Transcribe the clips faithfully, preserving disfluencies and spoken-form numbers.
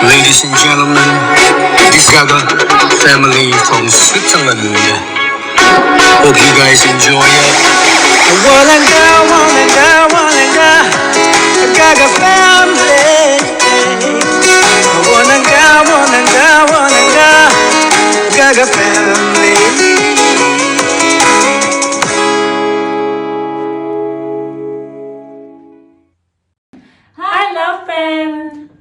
Ladies and gentlemen, this Gaga family from Switzerland. Hope you guys enjoy it. Wanna go, wanna go, wanna go, Gaga family. Wanna go, wanna go, wanna go, Gaga family. Hi love fam.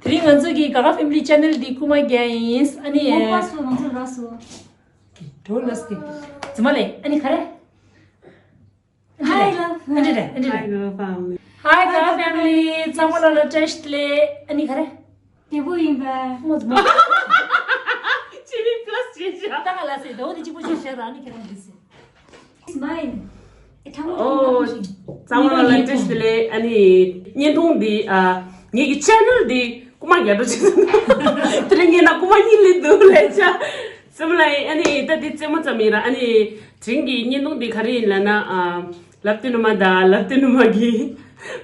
དེ་རིང་ང་ཚོ་གི་Gaga Family Channel འདི་རྐུ་མ་རྒྱག་ཡིན། ཨ་ནི་མོ་པ་སོ་ང་ཚོ་ར་སོ། འགྲོ་ལ་སི། ཙི་མ་ལེ། ཨ་ནི་ག་རེ། Hi love fam. ཨ་འདྲ་རེད། ཨ་འདྲ་རེད། Hi Gaga Family. ཚང་མ་ལ་ལ་བཀྲ་ཤིས་བདེ་ལེགས། ཨ་ནི་ག་རེ། བདེ་པོ་ཡིན་པས། མོ་ཙི་མ། ཅི་ནི་plus བྱེད་བྱ། ད་ག་ལ་སི་དོ་འདི་གཅིག་པོ་ཅིག་བཤད་ར། ཨ་ནི་ཁྱེད་རང་འདི་སི། Smile. ཨོ། ཚང་མ་ལ་བཀྲ་ཤིས་བདེ་ལེགས། ཨ་ནི་བརྙན་ཐུང་འདི་ཨ་ངེད་ཀྱི་channel འདི་རྐུ་མ་རྒྱག་འགྲོ་བྱེད། དེ་རིང་ངེད་ན་རྐུ་མ་གཉིས་སླེབས་འདུག་ལས་ཆ། སེམས་ལ་ཨ་ནི་ད་འདི་རྩེད་མོ་ཙམ་ཡིན་ར། ཨ་ནི་དེ་རིང་གི་བརྙན་ཐུང་འདི་ག་རེ་ཡིན་ལབ་ན། ཨ་ལབ་ཏི་ནུ་མ་དང་ལབ་ཏི་ནུ་མ་གི་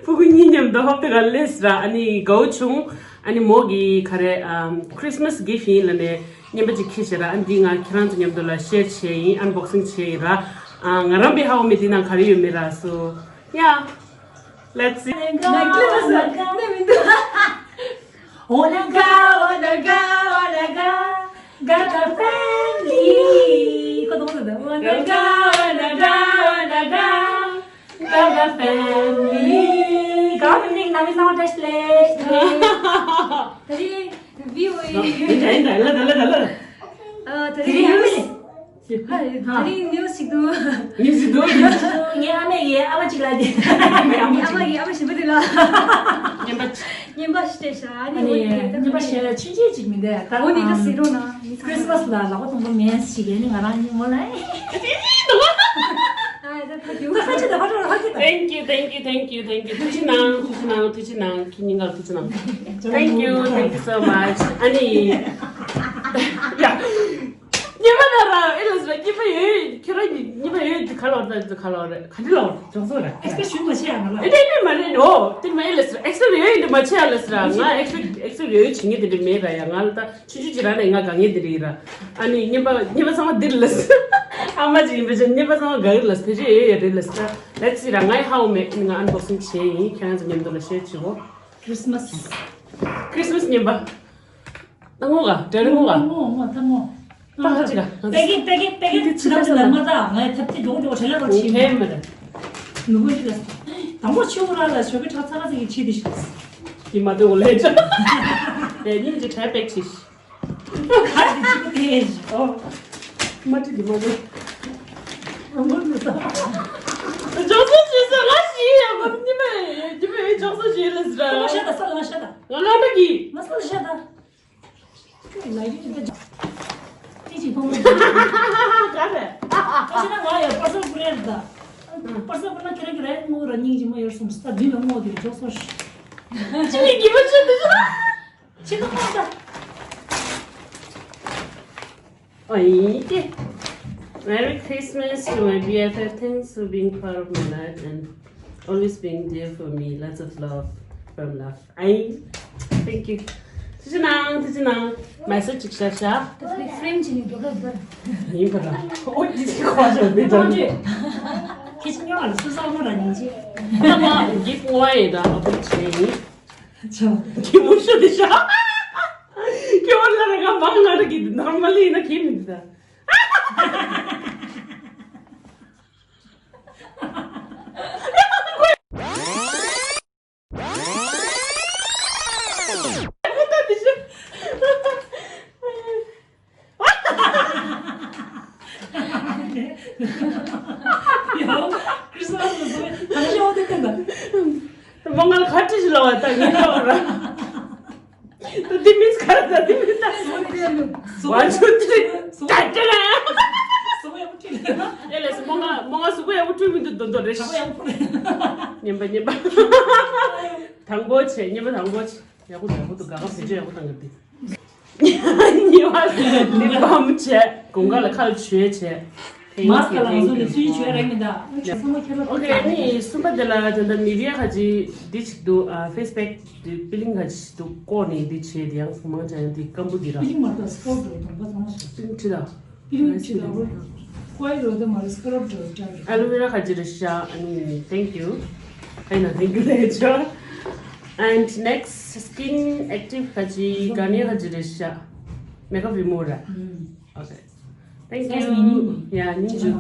ཕྲུ་གུ་གཉིས་མཉམ་དུ་ཧོབ་ཏེ་ག་སླེབས་ར། ཨ་ནི་དགའ་བོ་བྱུང་། ཨ་ནི་མོ་གི་ག་རེ་ཨ་Christmas gift ཡིན་ལབ་ནས། རྔན་པ་ཅིག་འཁྱེར་བྱས་ར། ཨ་འདི་ང་ཁྱེད་རང་ཚོ་མཉམ་དུ་ལ་share བྱས་ཡིན། unboxing བྱས་ཡིན་ར། ཨ་ང་རང་པའི་ཧ་གོ་མེད། འདི་ནང་ག་རེ་ཡོད་མེད་ར། So yeah, let's see. Gaga family. Gaga family. Gaga family ནང་མི་ཚང་མ་བཀྲ་ཤིས་བདེ་ལེགས། ད་རེས་བི་ཨོ་ཨེ། ད་ལ་ད་ལ་ད་ལ། ཨ་ད་རེས་ཡང་མི་ལས། ད་རེས་ནིའུ་སི་ཞིག་འདུག་ནིའུ་སི་འདུག་ངའི་ཨ་མས་ངའི་ཨ་མ་གཅིག་ལ་དེ། ངའི་ཨ་མ་གི་ཨ་མ་གཞན་པ་དེ་ལ། ངན་པ། ངན་པ་ཞིག་སྤྲད་ཤག་ཨ་ནི་ངན་པ་ཞིག་ལ་ཆུང་ཆུང་ཅིག་མི་འདུག་ད་འོ་ནི་ད་ཟེར་རོགས་གནང་། Christmas ལ་ལག་པ་དང་པོ་མེད་ཞིག་ཨ་ནི་ང་རང་ཉིན་མོ་ལ། ཨ་ད་ད་དེ་ད་ཁ་ཆེ་ད་ཁ་ཆེ་ད་ཁ་ཆེ་ད། Thank you, thank you, thank you, thank you. ཐུགས་རྗེ་གནང་། ཐུགས་རྗེ་གནང་། ཐུགས་རྗེ་གནང་། ཁྱེད་གཉིས་ཀར་ཐུགས་རྗེ་གནང་། Thank you, thank you so much. ཨ་ནི། ཡ། ཉི་མ་ན་ར་ཨེ་ལ་ཟེར། ཉི་མ་ཡོད། ཁྱོད་རང་གི་ཉི་མ་ཡོད་དེ་ག་ལོར་ད་ག་ལོར་རེད། ག་འདྲ་ལོར་ཅོག་ཙོ་རེད། ཨེག་སི་པེག་ཞུ་མ་བྱེད་ཡ་ང་ལ། ཨེ་འདྲ་ནི་མ་རེད་ནོ། དེ་མ་ཨེ་ལ་ཟེར། ཨེག་སི་པེག་ཡོད་དེ་མ་བྱེད་ཡ་ལ་ཟེར། ང་ཨེག་སི་པེག་ཨེག་སི་པེག་ཡོད་བྱེད་ངེས་དེ་འདྲ་མེད་ར་ཡ། ང་ལ་ད་ཆུང་ཆུང་ཅིག་ར་ནས་ང་དགའ་ངེས་དེ་རེད་ར། ཨ་ནི་ཉི་མ་ཉི་མ་ཚང་མ་འདིར་ལ་ཟེར། ཨ་མ་ཅིག་ཡིན་པ་ཅན་ཉི་མ་ཚང་མ་དགའ་གི་ལ་ཟེར། དེ་ཅི་ཡོད་ཡ་རེད་ལ་ཟེར། ལེ་ཊི་སི་སི་ར། ང་ཧ་གོ་མེད། ང་ཨན་བོག་སིང་བྱས་ཡིན། ཁྱེད་རང་ཚོ་མཉམ་དུ་ལ་ཤེར་བྱེད་གོ། Christmas. Christmas ཉིན་པ། ད་ངོ་ག་ད་རེ་ངོ་ག་ང་ངོ་ང་ད་ངོ། ད་ཧ་ཅི་ག་པེ་ཀེ་པེ་ཀེ་པེ་ཀེ་ཏི་ཏི་ཏི་ཏི་ལ་མ་ད་ང་ཐབ་ཏི་འགྲོ་འགྲོ་བྲེལ་ལ་རོ་ཆི་མེད་མ་རེད། ནུ་བོ་ཞིག་ལ་དང་པོ་ཆུ་ར་ལ་ཞོ་གི་ཁྲག་ཚ་ག་ཚ་གི་ཆི་དི་ཤི། དི་མ་དོ་ལེ་ཅོ། དེ་ཉིན་གྱི་ཁྲལ་པེག་ཆི་ཤི། ག་དི་ཆི་གི་དེ་ཤི། ཨོ། མ་ཏི་དི་མ་དོ། ཨ་མ་ནུ་ད། ཅོག་ཙོ་ཆི་ས་ང་ཤི་ཡ་མ་ནི་མ་ཡ་ཅོག་ཙོ་ཆི་ལ་ཟ། ང་ཤ་ད་ས་ང་ཤ་ད། ང་ང་ད་གི། ང་ས་ཤ་ད། ཅི་ཅི་ཕོ་མོ། ག་རེ། ཁ་ཤས་ན་ང་ཡ་པར་སོ་པུ་རེད་ད། པར་སོ་པུ་ན་ཁྱེད་རང་གི་རེད་ངོ་ར་སྙིང་རྗེ་མོ་ཡོད་སོང་ས་དུས་ལ་ངོ་དེ་རེད་ཅོག་སོ་ཤི། ཅི་ནི་གི་མ་ཅི་འདུག་ཅི་ནི་ཁོང་ད། ཨ་ཡིན་ཏེ། Merry Christmas to my B F F. Thanks for being part of my life and always being there for me. Lots of love from love. ཨ་ཡིན། Thank you. ཐུགས་རྗེ་གནང་། ཐུགས་རྗེ་གནང་། མ་སེ་ཅིག་ཤ་ཤ། ད་ཕི་ཕྲེམ་ཅི་ནི་འགྲོ་ག་བར། ཡིན་པ་ལ། ཨོ་ཡིན་ཁོ་ཤ་མི་འགྲོ། ཁྱེད་ཅི་ཉོ་བ་ལ་སུ་ས་མོ་ར་ཉིན་ཅི། ད་མ་གིབ་ངོ་ཡིན་ད་ཨ་པོ་ཆེ་ཡིན། ཆོ། ཁྱི་མོ་ཤོ་དེ་ཤ། ཁྱི་མོ་ལ་ར་ག་མ་ང་ར་གི་ནོར་མལ་ཡིན་ན་ཁྱི་མི་འདི་ད། མོ་ང་ལ་ཁ་ཁྲིད་ཞིག་ལ་བ་ད་ངས་ལ་བ་ར། ད་འདི་མིན་ག་རེ་ད། འདི་མིན་ད། One, two, three. ད་ད་ལ། ཨེ་ལེ་སི་མོ་ང་མོ་ང་གཟུགས་པོ་ཡག་པོ་བཀྲུས་མི་འདུག་དོན་དོ་རེ་ཞིག་ཉན་པ་ཉན་པ། དང་པོ་བྱས། ཉན་པ་དང་པོ་བྱས། ཡག་པོ་ཡག་པོ་འདུག་ག་ག་བེད་སྤྱོད་ཡག་པོ་བཏང་གི་འདུག་གཉིས་པ་ལིབ་བམ་བྱས། དགུན་ཁ་ལ་ཁ་ལ་བྱོས་བྱས། མཱ་སི་ཀ་ལ་ང་ཚོ་ནས་ཚུལ་བྱོས་རེད་མི་འདུག་ཨོ་ཁེ། ཨ་ནི་གསུམ་པ་དེ་ལ་ད་ལྟ་ནི་བི་ཡ་ག་ཅིག་འདི་ཅིག་འདུག་ཨ། ཕེ་སི་པེག་འདི་པི་ལིང་ག་ཅིག་འདུག་ཀོ་ནི་འདི་བྱས་དེ་ཡང་མང་ཆ་ཡང་འདི་སྐམ་པོ་འདི་ར། པི་ལིང་མ་གཏོགས་སི་ཀོབ་འགྲོ་དང་པ་ཚང་མ་ཞིག་པི་ལིང་ཁྲི་ད། པི་ལིང་ཁྲི་ད་རོ། ཀོའི་རོ་དེ་མ་རེད། སི་ཀོབ་འགྲོ་ཅག་རེད། ཨ་ལོ་ཝེ་ར་ག་ཅིག་རེད་ཤག་ཨ་ནི་thank you། ཨ་ཡིན་ན་thank you་ལས་ཆོག And next skin active་ག་ཅིག་ག་ནི་ག་ཅིག་རེད་ཤག makeup remover་ར། ཨོ་ཁེ། Thank you. ཡ་སྙིང་རྗེ།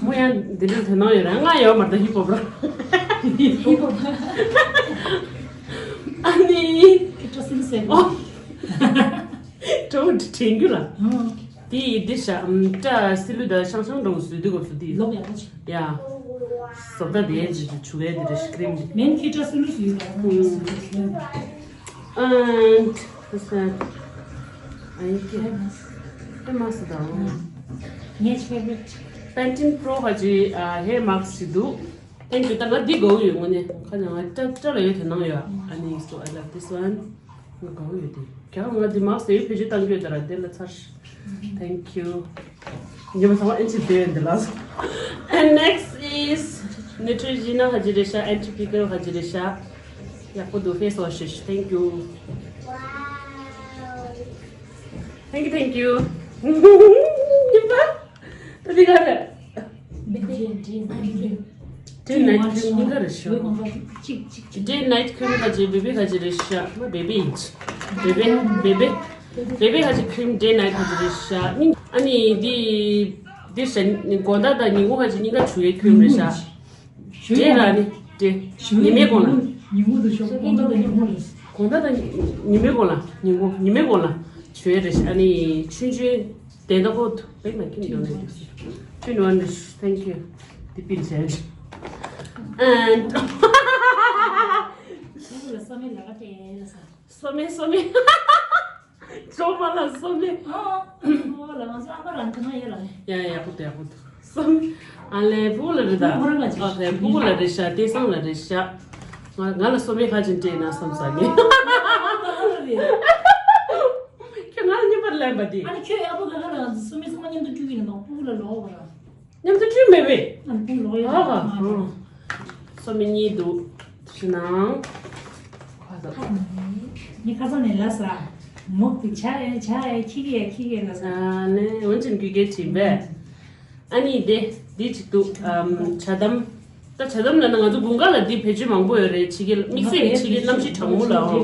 མོ་ཡང་འདི་འདྲ་དོན་སྣང་ཡོད་ར། ང་ཡོད་མ་རེད་ད་ཧིབ་ཧོབ་ར། ཧིབ་ཧོབ། ཨ་ནི། ཁྱེད་ཀྲོ་སིལ་སེ། ཨོ། ཀྲོ་དྲན་རྒྱུ་ལ། དེ་ཡི་འདི་ཤ་ཨམ་ཀྲ་སི་ལུ་ད་ཤང་ཤང་འགྲོ་སུ་དུ་གོ་སུ་དི། ལོག་ཡག་པོ་ཆེ། ཡ། བཟོ་ལྟ་དེ་ཇི་ཇི་ཆུ་བའི་དེ་རེ་ཤི་ཀྲིམ་དེ། མེན་ཁྱེད་ཀྲོ་སིལ་ལུ་སུ་ཡོད་ར། And what's that? ཨ་ཡིན་ཀྱེ། ཨེ་མ་སི་དང་། ངའི་ཕེ་ཝ་རི་ཊི། Pantene Pro་ཧ་ཅི་ཨ་ཧེ་མཱ་སི་ཞིག་འདུག Thank you། ད་ང་འདི་དགའ་བོ་ཡོད་ངོ་ནས། ཁ་ཉང་ང་སྐྲ་སྐྲ་ལ་ཡོད་དེ་ནང་ཡོད། ཨ་ནི་so I love this one། ང་དགའ་བོ་ཡོད་དེ། ཁྱེད་ང་འདི་མཱ་སི་ཡོད་ཕེ་ཇི་བཏང་གི་ཡོད་ད་ར་དེ་ལ་ཚར། Thank you། ཉི་མ་ཚང་མ་ཨེ་ཅི་བསྡད་ཡོད་འདི་ལ། And next is Neutrogena་ཧ་ཅི་རེད་ཤག Anti Pickel་ཧ་ཅི་རེད་ཤག་ཡག་པོ་འདུག Face Wash། Thank you། Thank you, thank you། ཉི་མ། ད་འདི་ག་རེད། Day night cream་གཉིས་ཀ་རེད་ཤག Day night cream་ག་ཅི་བེ་བེ་ག་ཅི་རེད་ཤག་བེ་བེ་ཡིན། བེ་བེ་བེ་བེ་བེ་བེ་ག་ཅི་cream day night་ག་ཅི་རེད་ཤག་ཨ་ནི་འདི་འདི་ཤ་དགོང་དག་དང་ཉིན་གུང་ག་ཅི་གཉིས་ཀ་བྱུག་ཡས་cream་རེད་ཤག་འདྲེ་ར་ནི་འདྲེ། ཉི་མའི་གོང་ལ། ཉིན་གུང་དུ་ཤོག་དགོང་དག་དང་ཉིན་གུང་ལ། དགོང་དག་དང་ཉི་མའི་གོང་ལ། ཉིན་གུང་ཉི་མའི་གོང་ལ་བྱུག་ཡས་རེད་ཤག་ཨ་ནི་ཆུན་ཆུན་དེ་འདྲ་ཁོ་བེག་ན་ཁྱིམ་ཡོང་ནས་འདུག་ཆུན་ཝན་རེད། Thank you། འདི་པིན་བྱས། And། བུ་ལ་བསམ་མེད་ལ་ཀ་ཏེ་ལ་ས། བསམ་མེད་བསམ་མེད། ཅོ་མ་ལ་སོ་མེ། ཨོ། ཨོ་ལ་ང་ཚོ་ཨ་མ་རང་ཁ་ན་ཡོད་ལ། ཡ་ཡ་ཡག་པོ་འདུག་ཡག་པོ་འདུག་སོ་མེ། ཨ་ལེ་ཕྲུ་གུ་ལ་རེད་ད། ཕྲུ་གུ་རང་ལ་ཅིག་ཨ་ལེ་ཕྲུ་གུ་ལ་རེད་ཤག་བསྟན་སང་ལ་རེད་ཤག་ང་ང་ལ་སོ་མེ་ཁ་ཅིག་སྤྲད་ན་བསམ་ས་ནི། ཁྱོད་ང་ལ་བརྙན་པར་ལེན་པ་དེ། ཨ་ནི་ཁྱོད་ཡག་པོ་ག་ག་ལ་སོ་མེ་ཚང་མ་མཉམ་དུ་བཀྲུས་ཀྱི་ནི་མ་ཕྲུ་གུ་ལ་ལོག་པ་ར། མཉམ་དུ་བཀྲུས་མེད་པས། ཨ་ཕྲུ་གུ་ལོག་ཡོད་ཨ་ཨ་ཨ། སོ་མེ་གཉིས་འདུག་ཕྱི་ནང་། ཁ་ལ། ངས་ཁ་སང་ནས་ལབ་ས། མོག་དེ་ཆ་ཡ་ཆ་ཡ་ཁྱི་གེ་ཡ་ཁྱི་གེ་ལབ་ས། ཨ་ནི་འོན་ཀྱང་རྒྱུ་སྐད་དྲིས་པས། ཨ་ནི་དེ་འདི་གཅིག་འདུག་ཨམ་ཇ་དམ། ད་ཇ་དམ་ལབ་ན་ང་ཚོ་དགུན་ཁ་ལ་འདི་བེད་སྤྱོད་མང་པོ་ཡོད་རེད། ཕྱི་རྒྱལ་དམིགས་བསལ་གྱི་ཕྱི་རྒྱལ་གནམ་གཤིས་གྲང་མོ་ལ་ཨོ།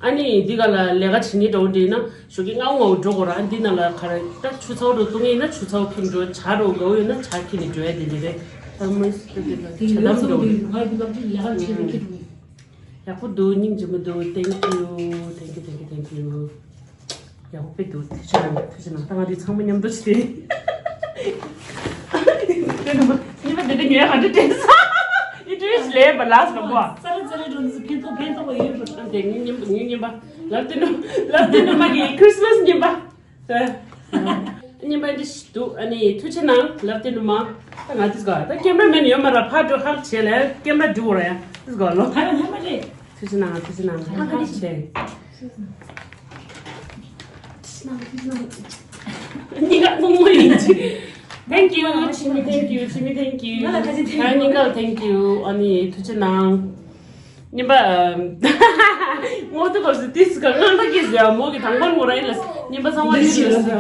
ཨ་ནི་འདི་ག་ལ་ལས་ཀ་བྱེད་མཁན་འདྲ་བོ་འདྲ་ཡིན་ན་ཞོགས་ཀས་སྔ་པོ་སྔ་པོ་འགྲོ་དགོས་ར། ཨ་འདི་ནང་ལ་ག་རེ་ད་ཆུ་ཚ་པོ་འདྲ་བཏུང་ཡིན་ན་ཆུ་ཚ་པོ་ཁྱེར་འགྲོ། ཇ་འདྲ་བོ་དགའ་བོ་ཡོད་ན་ཇ་ཁྱེར་ནས་འགྲོ་ཡ་དེ་འདྲ་རེད། ད་མོས་ཇ་དམ་འདྲ་བོ་རེད། ཡག་པོ་འདུག་སྙིང་རྗེ་མོ་འདུག Thank you, thank you, thank you, thank you. ཡག་པོ་དཔེ་འདུག་ཐུགས་རྗེ་གནང་། ཐུགས་རྗེ་གནང་། ད་ང་འདི་ཚང་མ་མཉམ་དུ་བྱས་ཏེ། དེ་ནི་མ་ཉི་མ་དེ་འདྲ་ཉོ་ཡ་ག་འདྲ་དྲན་སོང་། It is late, but last number. ཙ་རེ་ཙ་རེ་འགྲོ་འདི་ཕན་ཐོགས་ཕན་ཐོགས་པ་ཡོད་པ། དེ་ངའི་ཉིན་པ་ངའི་ཉིན་པ། ལབ་དེ་ནི་ལབ་དེ་ནི་མ་གི་Christmas་ཉིན་པ། གཉིས་པ་འདི་ཞིག་འདུག་ཨ་ནི་ཐུགས་རྗེ་གནང་ལབ་དེ་ནི་མ། ད་ང་ཏིས་ག་ད་ཀེམ་ར་མེན་ཡོད་མ་ར་ཕར་འགྲོ་ཧལ་བྱས་ལ་ཀེམ་ར་འགྲོ་ར་ཡ་ཏིས་ག་ལོ། ཧ་ཧ་མ་རེད། ཐུགས་རྗེ་གནང་ཐུགས་རྗེ་གནང་ཧ་ཧ་བྱས། ཐུགས་རྗེ་གནང་ཐུགས་རྗེ་གནང་། གཉིས་ཀ་མོ་མོ་ཡིན་ཅི། Thank you ཆི་མི། Thank you ཆི་མི། Thank you ང་ལ་ཁ་ཅིག་ཐེངས་ང་གཉིས་ཀ་thank you ཨ་ནི་ཐུགས་རྗེ་གནང་། གཉིས་པ། ངོ་ཐུག་སྐབས་སུ་ཏིས་ཀ་ང་ལྟ་གིས་ཟེར་མོ་གི་དང་པོར་ངོ་ར་ཡིན་ལ། གཉིས་པ་ཚང་མ་འདིར་ལ་ཟེར།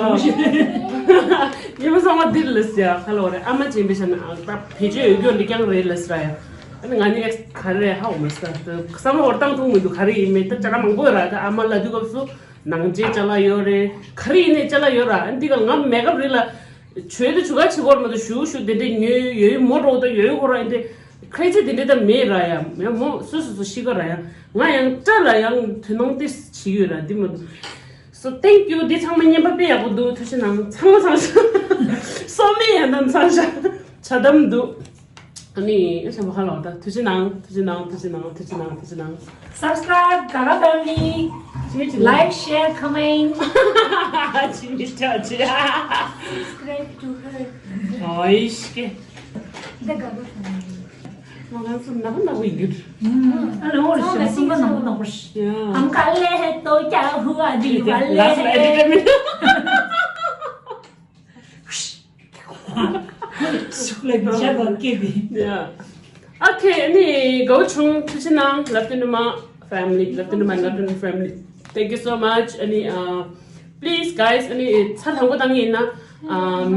གཉིས་པ་ཚང་མ་འདིར་ལ་ཟེར་ཁ་ལོ་རེ་ཨ་མ་ཅན་པའི་ཆ་ན་ད་བེད་སྤྱོད་ཡོད་རྒྱུ་འདི་རྐྱང་རེད་ལ་ཟེར་ཡ། ཨ་ནི་ང་ནི་ག་རེ་ཧ་འོ་མ་ཟེར་བསམ་བློ་འོར་བཏང་ཐུབ་མི་འདུག་ག་རེ་ཡིན་མེད་ད་ཅ་ལག་མང་པོ་ཡོད་ར། ད་ཨ་མ་ལ་དུས་སྐབས་སུ་ནང་ཆེན་ཅ་ལག་ཡོད་རེད། ག་རེ་ཡིན་ནའི་ཅ་ལག་ཡོད་ར། ཨ་འདི་ག་ང་མེ་ཀབ་རེད་ལ། བྱོས་དུ་བྱུ་ག་ཆི་གོར་མ་དུ་ཞུ་ཞུ་དེ་འདྲས་ཉོས་ཡོད་མོ་རོགས་དང་ཡོད་ཁོ་ར་ཨིན་དེ། ཁ་ཚིག་དེ་འདྲས་ད་མེད་ར་ཡ། ཡ་མོ་སུ་སུ་སུ་ཤི་ག་ར་ཡ། ང་ཡང་སྐྲ་ལ་ཡང་དོ་སྣང་ཏིས་བྱེད་ཡོད་ར་འདི་མ་དུ། So thank you འདི་ཚང་མ་བརྙན་པ་དཔེ་ཡག་པོ་འདུག་ཐུགས་རྗེ་གནང་། ཚང་མ་ཚང་ཤ་སོ་མེ་ཡང་དང་ཚང་ཤ་ཇ་དམ་འདུག་ཨ་ནི་ཨེ་ཆེན་པོ་ཧ་ལོ་ད་ཐུགས་རྗེ་གནང་ཐུགས་རྗེ་གནང་ཐུགས་རྗེ་གནང་ཐུགས་རྗེ་གནང་ཐུགས་རྗེ་གནང་། Subscribe Gaga Family. Like, share, comment. ཅི་མི་ལྟ་ཅི། Subscribe to her. ཨོ་ཡིས་ཀེ། The Gaga Family. ང་ཚོ་ནག་ནག་པོ་ཡིན་གྱི། ཨ་ལོ་རེ་ཞིག་སུམ་པ་ནག་པོ་ནག་པོ་ཞིག་ཨམ་ཀ་ལེ་ཧེ་ཏོ་ཀྱ་ཧུ་ཨ་དི་ཝ་ལེ་ཧེ། ལ་བྱ་བ་སྐད་པའི། Yeah. Okay, ཨ་ནི་དགའ་བོ་བྱུང་། ཐུགས་རྗེ་གནང་། ལབ་ཏུ་ནུ་མ་family, ལབ་ཏུ་ནུ་མ་ལབ་ཏུ་ནུ་family, thank you so much. ཨ་ནི uh, please guys, ཨ་ནི་ཚ་དང་པོ་བཏང་ཡིན་ན um,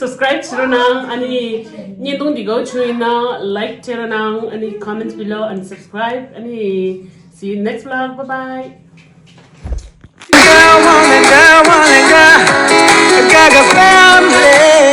subscribe བྱེད་རོགས་གནང་། ཨ་ནི་བརྙན་ཐུང་འདི་དགའ་བོ་བྱུང་ཡིན་ན་like བྱེད་རོགས་གནང་། ཨ་ནི་comments below and subscribe. ཨ་ནི see you next vlog. Bye bye. Girl, woman, girl, woman, girl. I got a family.